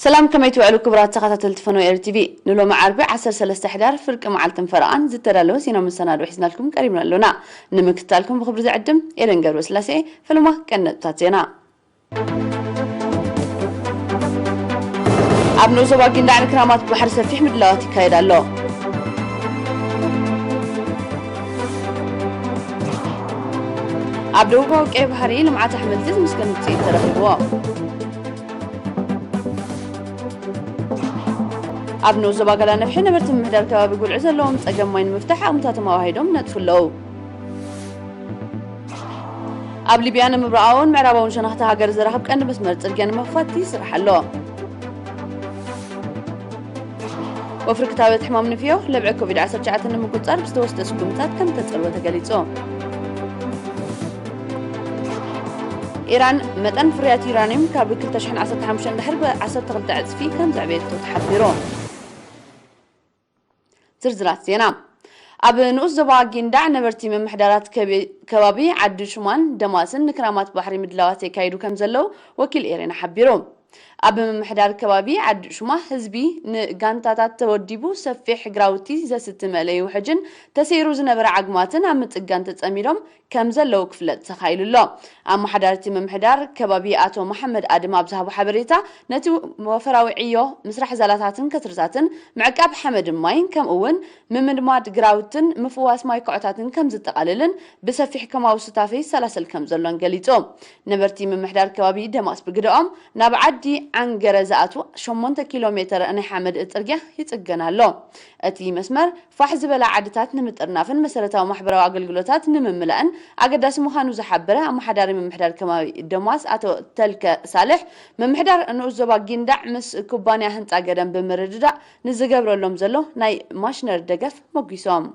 ሰላም፣ ከመይ ትውዕሉ ክቡራት ተኸታተልቲ ፈነወ ኤሪ ቲቪ? ንሎሚ ዓርቢ ዓሰርተ ሰለስተ ሕዳር ፍርቂ መዓልትን ፈረቓን ዝተዳለወ ዜና መሰናድኦ ሒዝናልኩም ቀሪብና ኣሎና። ንምክትታልኩም ብኽብሪ ዝዕድም ኤደን ገብረስላሴ። ፈለማ ቀንዲ ነጥብታት ዜና። ኣብ ንኡስ ዞባ ጊንዳዕ ንክራማት ባሕሪ ሰፊሕ ምድላዋት ይካየድ ኣሎ። ኣብ ደቡባዊ ቀይ ባሕሪ ልምዓት ኣሕምልቲ ዝምስገን ውፅኢት ተረኺብዎ። ኣብ ንኡስ ዞባ ጋላ ነፍሒ ነበርቲ ምምሕዳር ከባቢ ጉልዒ ዘለዎም ፀገም ማይ ንምፍታሕ ዓቕምታቶም ኣዋሂዶም ነጥፉ ኣለዉ። ኣብ ሊብያ ንምብራቓውን ምዕራባውን ሸነኽቲ ሃገር ዘራኽብ ቀንዲ መስመር ጽርግያ ንምኽፋት ይስራሕ ኣሎ። ወፍሪ ክታበት ሕማም ንፍዮ ለብዒ ኮቪድ ዓሰርተ ትሽዓተ ንምቁጽጻር ብዝተወስደ ስጉምታት ከም ተጸልወ ተገሊጹ። ኢራን መጠን ፍርያት ዩራኒየም ካብ ክልተ ሽሕን ዓሰርተ ሓሙሽተን ድሕሪ ብዓሰርተ ክልተ ዕጽፊ ከም ዘዕበየቶ ተሓቢሩ። ዝርዝራት ዜና። ኣብ ንኡስ ዞባ ጊንዳዕ ነበርቲ ምምሕዳራት ከቢ-፣ ከባቢ ዓዲ ሹማን ደማስን ንክራማት ባሕሪ ምድላዋት የካይዱ ከም ዘለዉ ወኪል ኤሬና ሓቢሩ። ኣብ ምምሕዳር ከባቢ ዓዲ ሹማ ህዝቢ ንጋንታታት ተወዲቡ ሰፊሕ ግራውቲ ዘስቲ መእለዪ ውሕጅን ተሰይሩ ዝነበረ ዓግማትን ኣብ ምጽጋን ተጸሚዶም ከም ዘለዉ ክፍለጥ ተኻኢሉ ኣሎ። ኣመሓዳርቲ ምምሕዳር ከባቢ ኣቶ መሓመድ ኣድም ኣብ ዝሃቦ ሓበሬታ፣ ነቲ ወፈራዊ ዕዮ ምስራሕ ዛላታትን ከትርታትን፣ ምዕቃብ ሓመድን ማይን፣ ከምኡ እውን ምምድማድ ግራውትን ምፍዋስ ማይ ኮዖታትን ከም ዝጠቓልልን ብሰፊሕ ከማዊ ሱታፌ ይሰላሰል ከም ዘሎን ገሊጹ። ነበርቲ ምምሕዳር ከባቢ ደማስ ብግደኦም፣ ናብ ዓዲ ዓንገረ ዝኣትው ሸሞንተ ኪሎ ሜተር ናይ ሓመድ ጽርግያ ይጽገን ኣሎ። እቲ መስመር ፋሕ ዝበላ ዓድታት ንምጥርናፍን መሰረታዊ ማሕበራዊ ኣገልግሎታት ንምምላእን ኣገዳሲ ምዃኑ ዝሓበረ ኣመሓዳሪ ምምሕዳር ከባቢ ደማስ ኣቶ ተልከ ሳልሕ፣ ምምሕዳር ንኡስ ዞባ ጊንዳዕ ምስ ኩባንያ ህንጻ ገደም ብምርድዳእ ንዝገብረሎም ዘሎ ናይ ማሽነሪ ደገፍ ሞጒሶም።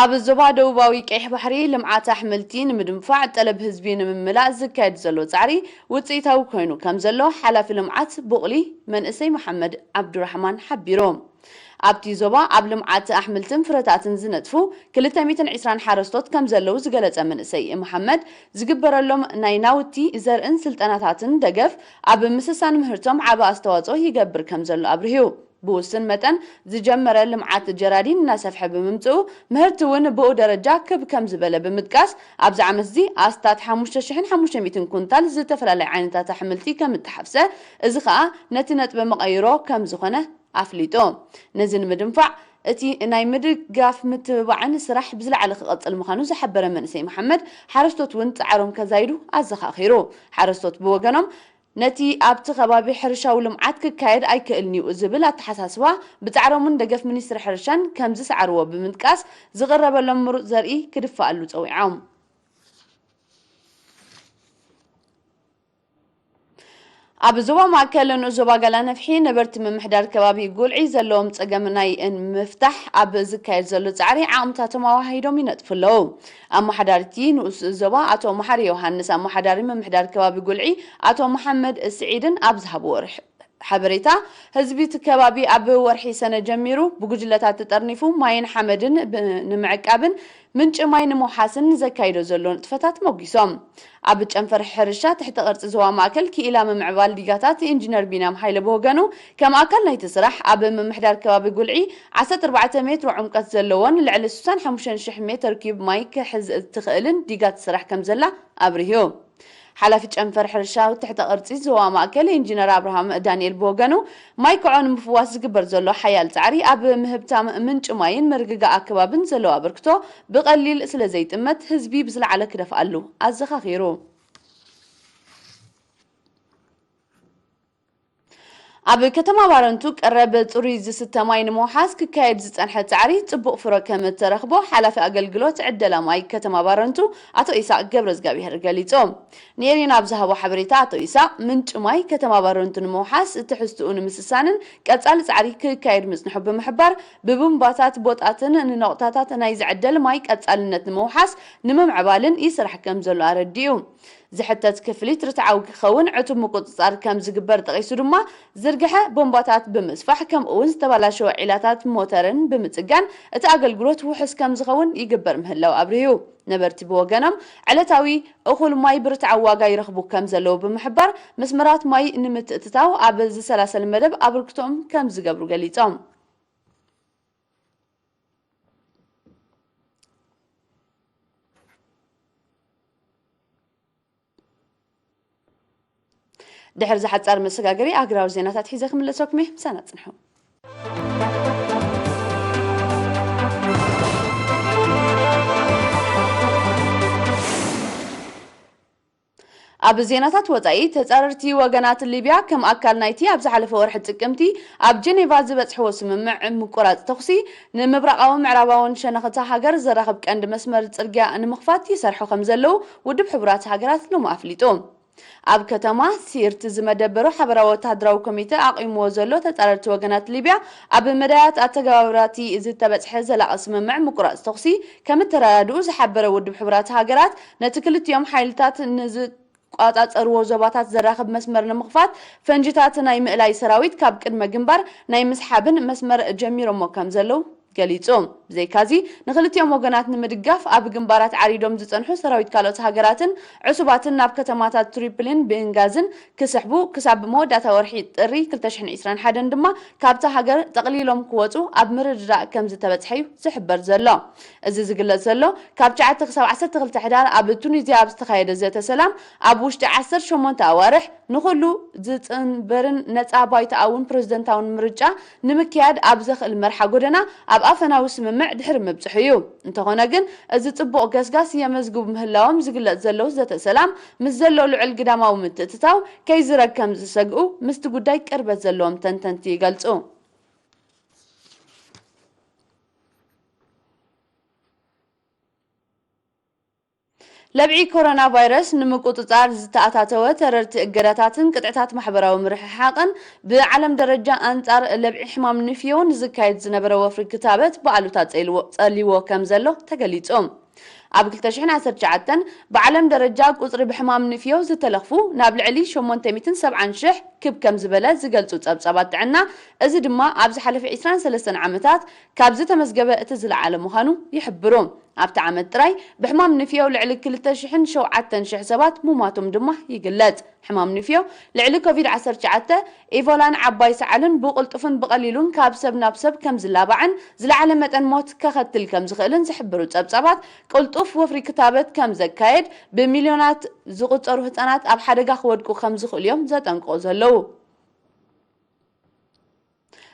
ኣብ ዞባ ደቡባዊ ቀይሕ ባሕሪ ልምዓት ኣሕምልቲ ንምድንፋዕ ጠለብ ህዝቢ ንምምላእ ዝካየድ ዘሎ ጻዕሪ ውጽኢታዊ ኮይኑ ከም ዘሎ ሓላፊ ልምዓት ቡቕሊ መንእሰይ መሓመድ ዓብዱራሕማን ሓቢሩ። ኣብቲ ዞባ ኣብ ልምዓት ኣሕምልትን ፍረታትን ዝነጥፉ ክልተ ሚእትን ዕስራን ሓረስቶት ከም ዘለዉ ዝገለጸ መንእሰይ መሓመድ፣ ዝግበረሎም ናይ ናውቲ ዘርእን ስልጠናታትን ደገፍ ኣብ ምስሳን ምህርቶም ዓቢ ኣስተዋጽኦ ይገብር ከም ዘሎ ኣብርሂዩ። ብውሱን መጠን ዝጀመረ ልምዓት ጀራዲን እናሰፍሐ ብምምጽኡ፣ ምህርቲ እውን ብኡ ደረጃ ክብ ከም ዝበለ ብምጥቃስ፣ ኣብዚ ዓመት እዚ ኣስታት ሓሙሽተ ሽሕን ሓሙሽተ ሚእትን ኩንታል ዝተፈላለየ ዓይነታት ኣሕምልቲ ከም እተሓፍሰ፣ እዚ ኸኣ ነቲ ነጥቢ መቐይሮ ከም ዝኾነ ኣፍሊጡ። ነዚ ንምድንፋዕ፣ እቲ ናይ ምድጋፍ ምትብባዕን ስራሕ ብዝለዓለ ክቐጽል ምዃኑ ዝሓበረ መንእሰይ መሓመድ፣ ሓረስቶት እውን ጻዕሮም ከዛይዱ ኣዘኻኺሩ። ሓረስቶት ብወገኖም፣ ነቲ ኣብቲ ከባቢ ሕርሻዊ ልምዓት ክካየድ ኣይክእልን እዩ ዝብል ኣተሓሳስባ ብጻዕሮምን ደገፍ ሚኒስትሪ ሕርሻን ከም ዝሰዓርዎ ብምጥቃስ፣ ዝቕረበሎም ምሩጽ ዘርኢ ክድፈኣሉ ጸዊዖም። ኣብ ዞባ ማእከል ንኡስ ዞባ ጋላ ነፍሒ ነበርቲ ምምሕዳር ከባቢ ጉልዒ ዘለዎም ጸገም ናይ ንምፍታሕ ኣብ ዝካየድ ዘሎ ጻዕሪ ዓቕምታቶም ኣዋሃሂዶም ይነጥፉ ኣለዉ። ኣመሓዳሪቲ ንኡስ ዞባ ኣቶ መሓሪ ዮሃንስ፣ ኣመሓዳሪ ምምሕዳር ከባቢ ጉልዒ ኣቶ መሓመድ ስዒድን ኣብ ዝሃብዎ ርሕ-፣ ሓበሬታ፣ ህዝቢ እቲ ከባቢ ኣብ ወርሒ ሰነ ጀሚሩ ብጉጅለታት ተጠርኒፉ ማይን ሓመድን ብ-፣ ንምዕቃብን ምንጪ ማይ ንምውሓስን ዘካይዶ ዘሎ ንጥፈታት ሞጊሶም። ኣብ ጨንፈር ሕርሻ ትሕተ ቅርጺ ዞባ ማእከል ክኢላ ምምዕባል ዲጋታት ኢንጂነር ቢንያም ሃይለ ብወገኑ፣ ከም ኣካል ናይቲ ስራሕ ኣብ ምምሕዳር ከባቢ ጉልዒ ዓሰርተ ኣርባዕተ ሜትሮ ዕምቀት ዘለዎን ልዕሊ ስሳን ሓሙሽተን ሽሕ ሜትር ኪዩብ ማይ ክሕዝ እትኽእልን ዲጋ ትስራሕ ከም ዘላ ኣብርሁ። ሓላፊ ጨንፈር ሕርሻ ትሕተ ቅርጺ ዞባ ማእከል ኢንጂነር ኣብርሃም ዳንኤል ብወገኑ፣ ማይ ክዖ ንምፍዋስ ዝግበር ዘሎ ሓያል ጻዕሪ ኣብ ምህብታም ምንጪ ማይን ምርግጋእ ኣከባብን ዘለዎ ኣበርክቶ ብቐሊል ስለ ዘይጥመት፣ ህዝቢ ብዝለዓለ ክደፍኣሉ ኣዘኻኺሩ። ኣብ ከተማ ባረንቱ ቀረብ ጽሩይ ዝስተ ማይ ንምውሓስ ክካየድ ዝጸንሐ ጻዕሪ ጽቡቕ ፍረ ከም እተረኽቦ ሓላፊ ኣገልግሎት ዕደላ ማይ ከተማ ባረንቱ ኣቶ ኢሳቕ ገብረዝጋብሄር ገሊጹ። ንኤሪና ኣብ ዝሃቦ ሓበሬታ ኣቶ ኢሳቕ፣ ምንጪ ማይ ከተማ ባረንቱ ንምውሓስ ትሕዝትኡ ንምስሳንን ቀጻሊ ጻዕሪ ክካየድ ምጽንሑ ብምሕባር፣ ብቡምባታት ቦጣትን ንነቑጣታት ናይ ዝዕደል ማይ ቀጻልነት ንምውሓስ ንምምዕባልን ይስራሕ ከም ዘሎ ኣረዲኡ። ዝሕተት ክፍሊት ርትዓዊ ክኸውን ዕቱብ ምቁጽጻር ከም ዝግበር ጠቒሱ ድማ፣ ዝርግሐ ቦምባታት ብምስፋሕ፣ ከምኡ እውን ዝተበላሸወ ዒላታት ሞተርን ብምጽጋን፣ እቲ ኣገልግሎት ውሑስ ከም ዝኸውን ይግበር ምህላው ኣብሪሁ። ነበርቲ ብወገኖም፣ ዕለታዊ እኹል ማይ ብርትዓዊ ዋጋ ይረኽቡ ከም ዘለዉ ብምሕባር፣ መስመራት ማይ ንምትእትታው ኣብ ዝሰላሰል መደብ ኣበርክቶኦም ከም ዝገብሩ ገሊጾም። ድሕሪ ዝሓጻር መሰጋገሪ ኣህጉራዊ ዜናታት ሒዘ ክምለሰኩም እየ። ምሳና ጽንሑ። ኣብ ዜናታት ወጻኢ፣ ተጻረርቲ ወገናት ሊብያ ከም ኣካል ናይቲ ኣብ ዝሓለፈ ወርሒ ጥቅምቲ ኣብ ጀኔቫ ዝበጽሕዎ ስምምዕ ምቁራጽ ተኹሲ፣ ንምብራቓዊ ምዕራባውን ሸነኽታ ሃገር ዘራኽብ ቀንዲ መስመር ጽርግያ ንምኽፋት ይሰርሑ ከም ዘለዉ ውድብ ሕቡራት ሃገራት ሎሚ ኣፍሊጡ። ኣብ ከተማ ሲርት ዝመደበሩ ሓበራዊ ወተሃደራዊ ኮሚተ ኣቑምዎ ዘሎ፣ ተጻረርቲ ወገናት ሊብያ ኣብ መዳያት ኣተገባብራቲ ዝተበጽሐ ዘላቒ ስምምዕ ምቁራጽ ተኹሲ ከም እተረዳድኡ ዝሓበረ ውድብ ሕቡራት ሃገራት፣ ነቲ ክልቲኦም ሓይልታት ንዝቋጻጸርዎ ዞባታት ዘራኽብ መስመር ንምኽፋት፣ ፈንጅታት ናይ ምእላይ ሰራዊት ካብ ቅድመ ግንባር ናይ ምስሓብን መስመር ጀሚሮሞ ከም ዘለዉ ገሊጹ። ብዘይካዚ፣ ንክልቲኦም ወገናት ንምድጋፍ ኣብ ግንባራት ዓሪዶም ዝጸንሑ ሰራዊት ካልኦት ሃገራትን ዕሱባትን ናብ ከተማታት ትሪፖሊን ቤንጋዝን ክስሕቡ፣ ክሳብ መወዳእታ ወርሒ ጥሪ ክልተ ሽሕን ዕስራን ሓደን ድማ ካብታ ሃገር ጠቕሊሎም ክወጹ ኣብ ምርድዳእ ከም ዝተበጽሐ እዩ ዝሕበር ዘሎ። እዚ ዝግለጽ ዘሎ፣ ካብ ትሽዓተ ክሳብ ዓሰርተ ክልተ ሕዳር ኣብ ቱኒዝያ ኣብ ዝተኻየደ ዘተ ሰላም፣ ኣብ ውሽጢ ዓሰርተ ሸሞንተ ኣዋርሕ ንኹሉ ዝጽንበርን ነጻ ባይቶኣውን ፕረዚደንታውን ምርጫ ንምክያድ ኣብ ዘኽእል መርሓ ጎደና ኣብ ኣፈናዊ ስምምዕ ድሕሪ ምብጽሑ እዩ። እንተኾነ ግን፣ እዚ ጽቡቕ ገስጋስ የመዝግቡ ምህላዎም ዝግለጽ ዘለዉ ዘተ ሰላም፣ ምስ ዘሎ ልዑል ግዳማዊ ምትእትታው ከይዝረግ ከም ዝሰግኡ ምስቲ ጉዳይ ቅርበት ዘለዎም ተንተንቲ ይገልጹ። ለብዒ ኮሮና ቫይረስ ንምቁጽጻር ዝተኣታተወ ተረርቲ እገዳታትን ቅጥዕታት ማሕበራዊ ምርሕሓቕን ብዓለም ደረጃ ኣንጻር ለብዒ ሕማም ንፍዮ ንዝካየድ ዝነበረ ወፍሪ ክታበት ብኣሉታ ጸልዎ፣ ጸልይዎ ከም ዘሎ ተገሊጹ። ኣብ ክልተ ሽሕን ዓሰርተ ትሽዓተን ብዓለም ደረጃ ቁጽሪ ብሕማም ንፍዮ ዝተለኽፉ ናብ ልዕሊ ሸሞንተ ሚእትን ሰብዓን ሽሕ ክብ ከም ዝበለ ዝገልጹ ጸብጻባት ጥዕና፣ እዚ ድማ ኣብ ዝሓለፈ ዕስራን ሰለስተን ዓመታት ካብ ዝተመዝገበ እቲ ዝለዓለ ምዃኑ ይሕብሩ። ኣብቲ ዓመት ጥራይ ብሕማም ንፍዮ ልዕሊ ክልተ ሽሕን ሸውዓተን ሽሕ ሰባት ምሟቶም ድማ ይግለጽ። ሕማም ንፍዮ ልዕሊ ኮቪድ ዓሰርተ ትሽዓተ፣ ኢቦላን ዓባይ ሰዓልን ብቕልጡፍን ብቐሊሉን ካብ ሰብ ናብ ሰብ ከም ዝላባዕን ዝለዓለ መጠን ሞት ከኸትል ከም ዝኽእልን ዝሕብሩ ጸብጻባት፣ ቅልጡፍ ወፍሪ ክታበት ከም ዘካየድ፣ ብሚልዮናት ዝቑጸሩ ህጻናት ኣብ ሓደጋ ክወድቁ ከም ዝኽእሉ እዮም ዘጠንቅቑ ዘለዉ።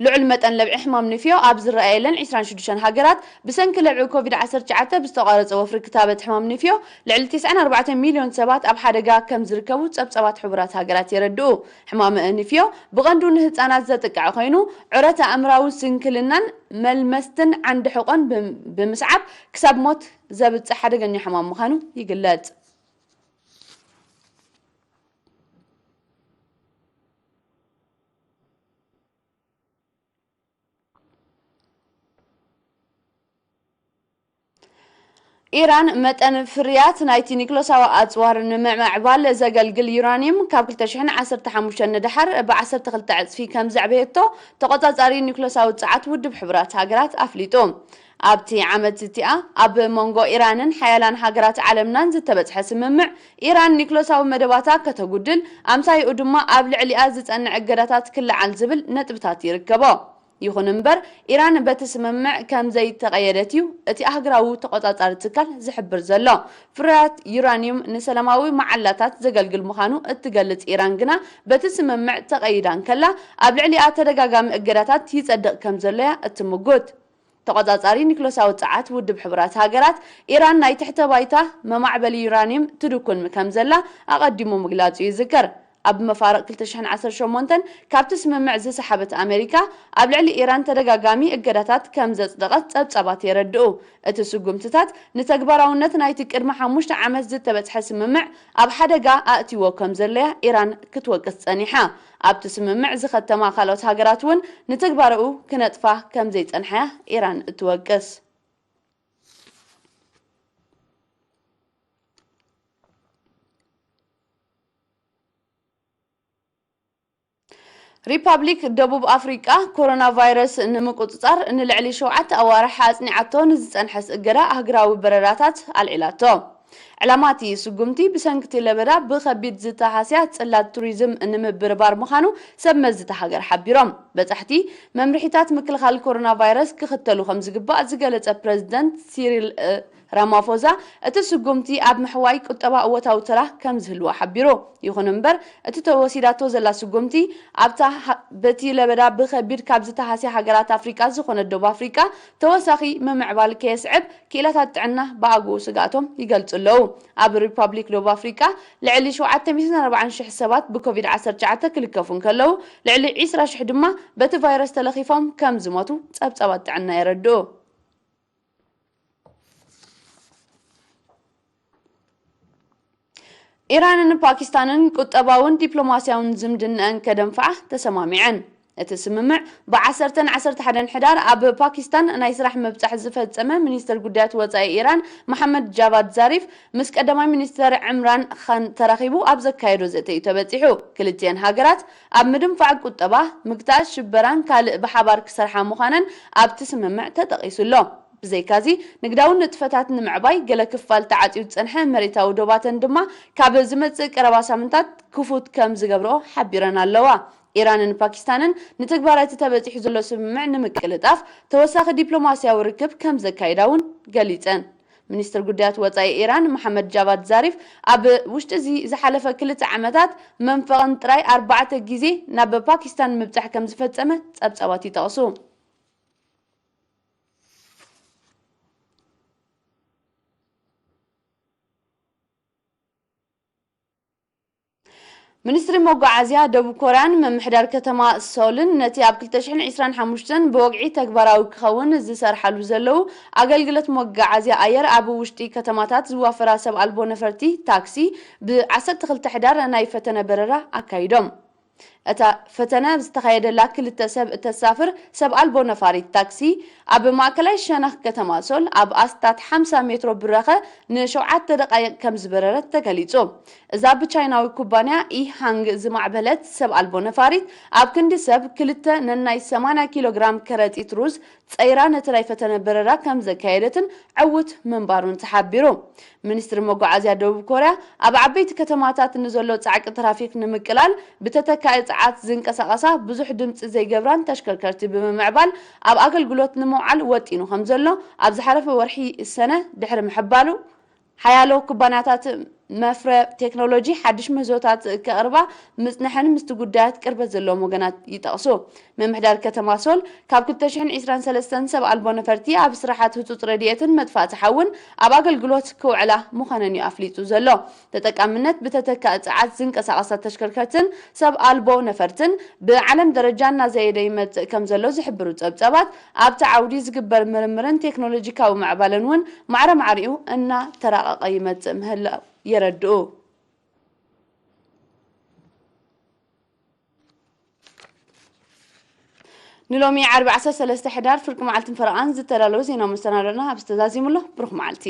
ልዑል መጠን ለብዒ ሕማም ንፍዮ ኣብ ዝረኣየለን ዕስራን ሽዱሽተን ሃገራት፣ ብሰንኪ ለብዒ ኮቪድ ዓሰርተ ትሽዓተ ብዝተቋረጸ ወፍሪ ክታበት ሕማም ንፍዮ፣ ልዕሊ ተስዓን ኣርባዕተን ሚልዮን ሰባት ኣብ ሓደጋ ከም ዝርከቡ ጸብጻባት ሕቡራት ሃገራት የረድኡ። ሕማም ንፍዮ ብቐንዱ ንህጻናት ዘጥቅዕ ኮይኑ፣ ዑረት ኣእምራዊ ስንክልናን መልመስትን ዓንዲ ሕቖን ብም-፣ ብምስዓብ ክሳብ ሞት ዘብጽሕ ሓደገኛ ሕማም ምዃኑ ይግለጽ። ኢራን መጠን ፍርያት ናይቲ ኒክሎሳዊ ኣጽዋር ንምምዕባል ዘገልግል ዩራኒየም ካብ ክልተ ሽሕን ዓሰርተ ሓሙሽተን ንደሓር ብ ዓሰርተ ክልተ ዕጽፊ ከም ዘዕበየቶ ተቖጻጻሪ ኒክሎሳዊ ጸዓት ውድብ ሕቡራት ሃገራት ኣፍሊጡ። ኣብቲ ዓመት እቲኣ ኣብ መንጎ ኢራንን ሓያላን ሃገራት ዓለምናን ዝተበጽሐ ስምምዕ፣ ኢራን ኒክሎሳዊ መደባታ ከተጉድል፣ ኣምሳይኡ ድማ ኣብ ልዕሊኣ ዝጸንዕ እገዳታት ክለዓል ዝብል ነጥብታት ይርከቦ። ይኹን እምበር፣ ኢራን በቲ ስምምዕ ከም ዘይተቐየደት እዩ እቲ ኣህጉራዊ ተቖጻጻሪ ትካል ዝሕብር ዘሎ። ፍርያት ዩራኒየም ንሰላማዊ መዓላታት ዘገልግል ምዃኑ እትገልጽ ኢራን ግና፣ በቲ ስምምዕ ተቐይዳ እንከላ፣ ኣብ ልዕሊኣ ተደጋጋሚ እገዳታት ይጸድቕ ከም ዘሎ እያ እትምጉት። ተቖጻጻሪ ኒክሎሳዊ ጸዓት ውድብ ሕቡራት ሃገራት፣ ኢራን ናይ ትሕተ ባይታ መማዕበሊ ዩራኒየም ትድኩን ከም ዘላ ኣቐዲሙ ምግላጹ ይዝከር። ኣብ መፋርቕ ክልተ ሽሕን ዓሰርተ ሸሞንተን ካብቲ ስምምዕ ዝሰሓበት ኣመሪካ፣ ኣብ ልዕሊ ኢራን ተደጋጋሚ እገዳታት ከም ዘጽደቐት ጸብጻባት የረድኡ። እቲ ስጉምትታት ንተግባራውነት ናይቲ ቅድሚ ሓሙሽተ ዓመት ዝተበጽሐ ስምምዕ ኣብ ሓደጋ ኣእትይዎ ከም ዘሎ እያ ኢራን ክትወቅስ ጸኒሓ። ኣብቲ ስምምዕ ዝኸተማ ካልኦት ሃገራት እውን ንትግባረኡ ክነጥፋ ከም ዘይጸንሓ እያ ኢራን እትወቅስ። ሪፓብሊክ ደቡብ ኣፍሪቃ ኮሮና ቫይረስ ንምቁጽጻር ንልዕሊ ሸውዓተ ኣዋርሕ ኣጽኒዓቶ ንዝጸንሐስ እገዳ ኣህግራዊ በረራታት ኣልዒላቶ። ዕላማ እቲ ስጉምቲ ብሰንኪ እቲ ለበዳ ብኸቢድ ዝተሃስያ ጽላት ቱሪዝም ንምብርባር ምዃኑ ሰብ መዚ እታ ሃገር ሓቢሮም። በጻሕቲ መምርሒታት ምክልኻል ኮሮና ቫይረስ ክኽተሉ ከም ዝግባእ ዝገለጸ ፕረዚደንት ሲሪል እ፣ ራማፎዛ፣ እቲ ስጉምቲ ኣብ ምሕዋይ ቁጠባ እወታዊ ተራ ከም ዝህልዎ ሓቢሩ። ይኹን እምበር፣ እቲ ተወሲዳቶ ዘላ ስጉምቲ ኣብታ ሃ-፣ በቲ ለበዳ ብኸቢድ ካብ ዝተሃስያ ሃገራት ኣፍሪቃ ዝኾነት ደቡብ ኣፍሪቃ ተወሳኺ ምምዕባል ከየስዕብ ክኢላታት ጥዕና ብኣግኡ ስግኣቶም ይገልጹ ኣለዉ። ኣብ ሪፓብሊክ ደቡብ ኣፍሪቃ ልዕሊ ሸውዓተ ሚእትን ኣርባዓን ሽሕ ሰባት ብኮቪድ ዓሰርተ ትሽዓተ ክልከፉ እንከለዉ፣ ልዕሊ ዕስራ ሽሕ ድማ በቲ ቫይረስ ተለኺፎም ከም ዝሞቱ ጸብጻባት ጥዕና የረድኡ። ኢራንን ፓኪስታንን ቁጠባውን ዲፕሎማስያውን ዝምድናኣን ከደንፍዓ ተሰማሚዐን። እቲ ስምምዕ ብዓሰርተን ዓሰርተ ሓደን ሕዳር ኣብ ፓኪስታን ናይ ስራሕ ምብጻሕ ዝፈጸመ ሚኒስትር ጉዳያት ወጻኢ ኢራን መሓመድ ጃቫድ ዛሪፍ ምስ ቀዳማይ ሚኒስትር ዕምራን ኻን ተራኺቡ ኣብ ዘካየዶ ዘተ እዩ ተበጺሑ። ክልቲኤን ሃገራት ኣብ ምድንፋዕ ቁጠባ፣ ምግታእ ሽበራን ካልእ ብሓባር ክሰርሓ ምዃነን ኣብቲ ስምምዕ ተጠቒሱ ኣሎ። ብዘይካዚ፣ ንግዳዊ ንጥፈታት ንምዕባይ ገለ ክፋል ተዓጽዩ ዝጸንሐ መሬታዊ ዶባተን ድማ ካብ ዝመጽእ ቀረባ ሳምንታት ክፉት ከም ዝገብርኦ ሓቢረን ኣለዋ። ኢራንን ፓኪስታንን ንትግባረ እቲ ተበጺሑ ዘሎ ስምምዕ ንምቅልጣፍ ተወሳኺ ዲፕሎማስያዊ ርክብ ከም ዘካይዳ እውን ገሊጸን። ሚኒስትር ጉዳያት ወጻኢ ኢራን መሓመድ ጃቫድ ዛሪፍ ኣብ ውሽጢ እዚ ዝሓለፈ ክልተ ዓመታት መንፈቕን ጥራይ ኣርባዕተ ግዜ ናብ ፓኪስታን ምብጻሕ ከም ዝፈጸመ ጸብጻባት ይጠቕሱ። ሚኒስትሪ መጓዓዝያ ደቡብ ኮርያን ምምሕዳር ከተማ ሶልን ነቲ ኣብ ክልተ ሽሕን ዕስራን ሓሙሽተን ብወግዒ ተግባራዊ ክኸውን ዝሰርሓሉ ዘለዉ ኣገልግሎት መጓዓዝያ ኣየር ኣብ ውሽጢ ከተማታት ዝዋፈራ ሰብ ኣልቦ ነፈርቲ ታክሲ ብ ዓሰርተ ክልተ ሕዳር ናይ ፈተነ በረራ ኣካይዶም። እታ ፈተነ ዝተኻየደላ ክልተ ሰብ እተሳፍር ሰብ ኣልቦ ነፋሪት ታክሲ ኣብ ማእከላይ ሸነኽ ከተማ ሶል ኣብ ኣስታት ሓምሳ ሜትሮ ብረኸ ንሸውዓተ ደቓይቕ ከም ዝበረረት ተገሊጹ። እዛ ብቻይናዊ ኩባንያ ኢሃንግ ዝማዕበለት ሰብ ኣልቦ ነፋሪት ኣብ ክንዲ ሰብ ክልተ ነናይ ሰማንያ ኪሎ ግራም ከረጢት ሩዝ ጸይራ ነቲ ናይ ፈተነ በረራ ከም ዘካየደትን ዕዉት ምንባሩን ተሓቢሩ። ሚኒስትሪ መጓዓዝያ ደቡብ ኮርያ ኣብ ዓበይቲ ከተማታት ንዘሎ ጻዕቂ ትራፊክ ንምቅላል ብተተካኢ ጸዓት ዝንቀሳቐሳ ብዙሕ ድምጺ ዘይገብራን ተሽከርከርቲ ብምምዕባል ኣብ ኣገልግሎት ንምውዓል ወጢኑ ከም ዘሎ ኣብ ዝሓለፈ ወርሒ ሰነ ድሕሪ ምሕባሩ፣ ሓያሎ ኩባንያታት መፍረ ቴክኖሎጂ ሓድሽ ምህዞታት ከቕርባ ምጽንሐን ምስቲ ጉዳያት ቅርበት ዘለዎም ወገናት ይጠቕሱ። ምምሕዳር ከተማ ሶል ካብ ክልተ ሽሕን ዕስራን ሰለስተን ሰብ ኣልቦ ነፈርቲ ኣብ ስራሓት ህጹጽ ረድኤትን መጥፋእቲ ሓውን ኣብ ኣገልግሎት ክውዕላ ምዃነን እዩ ኣፍሊጡ ዘሎ። ተጠቃምነት ብተተካኢ ጸዓት ዝንቀሳቐሳ ተሽከርከርትን ሰብ ኣልቦ ነፈርትን ብዓለም ደረጃ እናዘየደ ይመጽእ ከም ዘሎ ዝሕብሩ ጸብጻባት፣ ኣብቲ ዓውዲ ዝግበር ምርምርን ቴክኖሎጂካዊ ምዕባለን እውን ማዕረ ማዕሪኡ እናተራቐቐ ይመጽእ ምህላው የረድኡ። ንሎሚ ዓርቢ ዓሰርተ ሰለስተ ሕዳር ፍርቂ መዓልትን ፈረቓን ዝተዳለወ ዜና መሰናዶና ኣብዚ ተዛዚሙ ኣሎ። ብሩኽ መዓልቲ።